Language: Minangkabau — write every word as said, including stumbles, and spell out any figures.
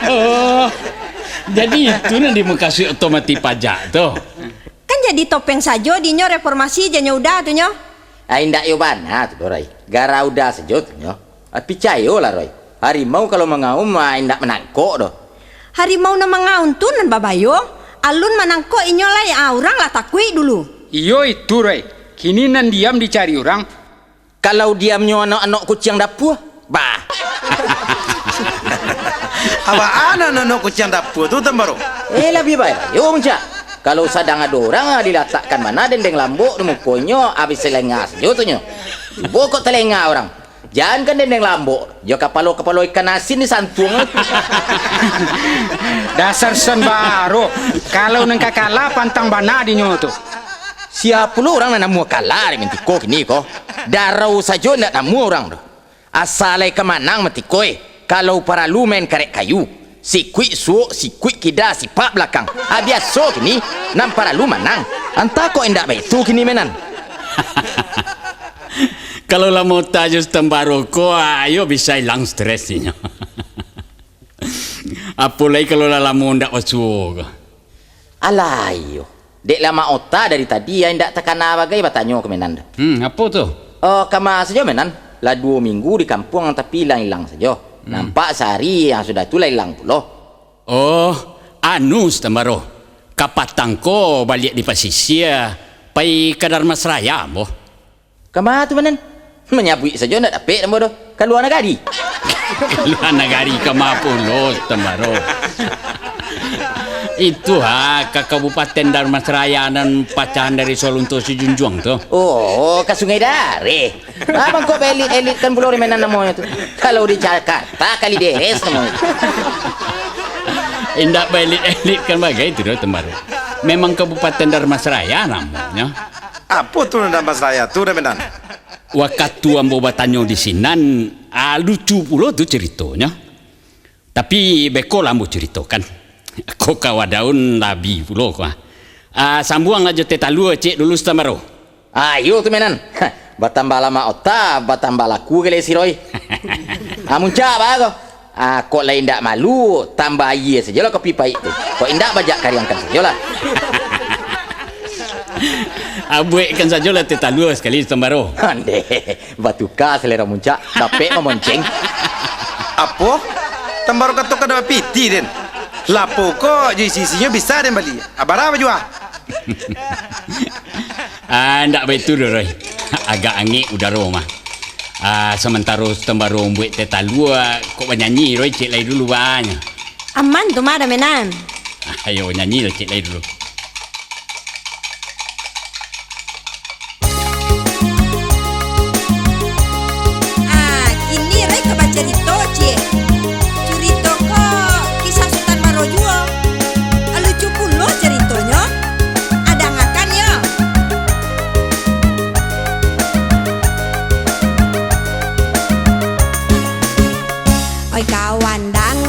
Oh, jadi itu nan dimukasuik oto mati pajak tu? Kan jadi topeng sajo dinyo reformasi janyo Uda tu nyo. Ah, indak yo bana tu doh, Rai. Gara Uda sajo tu nyo. Ah, picayolah, Rai. Harimau kalau mangaum, ah, indak manangkok doh. Harimau nan mangaum tu nan babayo. Alun manangkok inyo lai, ah, urang lah takuik dulu. Iyo itu, Rai. Kini nan diam dicari urang. Kalau diamnyo anok-anok kuciang dapua, bah. Abak anok-anok kuciang dapua tu, Tambaro? Eh, labiah baik yo, Muncak. Kalau sadang ado urang, ah, dilatakkan bana dendeng lambok di mukonyo, abih salenga sajo tu nyo. Cubo kok talenga urang. Jankan dendeng lambok, jo kapalo-kapalo ikan asin disantuang. Dasar Tambaro. Kalau nan ka kalah, pantang bana dinyo tu. Sia pulo urang nan namuah kalah di mantiko kini ko? Darau sajo indak namuah urang tu. Asa lai ka manang mantiko, eh. Kalau paralu main karek kayu, sikuik suok, sikuik kida, sipak balakang. Ah, biaso kini, nan paralu manang. Antah kok indak baitu kini, Menan? Kalau lah mota jo Tambaro ko, ayo bisa ilang stres inyo. Apo lai kalau lah lamo ndak basuo ko. Alah, iyo. Dek lah maota dari tadi, ya, indak takana bagai batanyo ka Menan tu. Hmm, apo tu? Oh, kama sajo, Menan. Lah duo minggu di kampuang, tapi ilang-ilang sajo. Hmm. Nampak sahari, yang sudah tu lah ilang pulo. Oh, anu, Tambaro. Kapatang ko baliak di pasisia, pai ka Darmasraya, ambo. Kama tu, Menan? Manyabuik sajo ndak dapek namo doh. Ka lua nagari. Ka lua nagari kama pulo, Tambaro? Itu ha, ka Kabupaten Darmasraya nan pacahan dari Solunto Sijunjuang tu. Oh, ka Sungai Dareh. Abang kok baelit-elitkan pulo di Menan namonyo tu? Kalau di Jakarta, Kalideres namonyo tu. Indak baelit-elitkan bagai tu doh, Tambaro. Memang Kabupaten Darmasraya namonyo. Apo tu nan Darmasraya tu, Menan? Wakatu ambo batanyo di sinan, ah, lucu pulo tu caritonyo. Tapi, beko lah ambo caritokan. Ko kawa daun labi pulo ko, ah. Ah, sambuang lah jo teh talua ciek dulu, Tambaro. Ayo tu, Menan. Batambah lamak ota, batambah laku kali siroi. Ah, Muncak, baa ko? Ah, kok lai indak malu, tambah aia sajolah kopi paik tu. Kok indak, bajak kariangkan sajolah. Abuekkan sajolah teh talua sakali, Tambaro. Andeh, batuka salero Muncak, dapek mamonceng. Apo? Tambaro kato kada bapiti, den. Lapo ko jo isi-isinyo bisa den bali. Abara bajua. Ah, ndak baitu doh, Roy. Agak angek udaro mah. Ah, samantaro Tambaro mambuek teh talua, kok banyanyi, Roy, ciek lai dulu, banyo. Aman tu mah, Damenan. Ayo, nyanyi lah ciek lai dulu. Ah, kini Roy ka bacarito, ciek. Curito ko kisah Sutan Baro juo. Lucu pulo caritonyo. Adangakan yo. Oi kawan, dang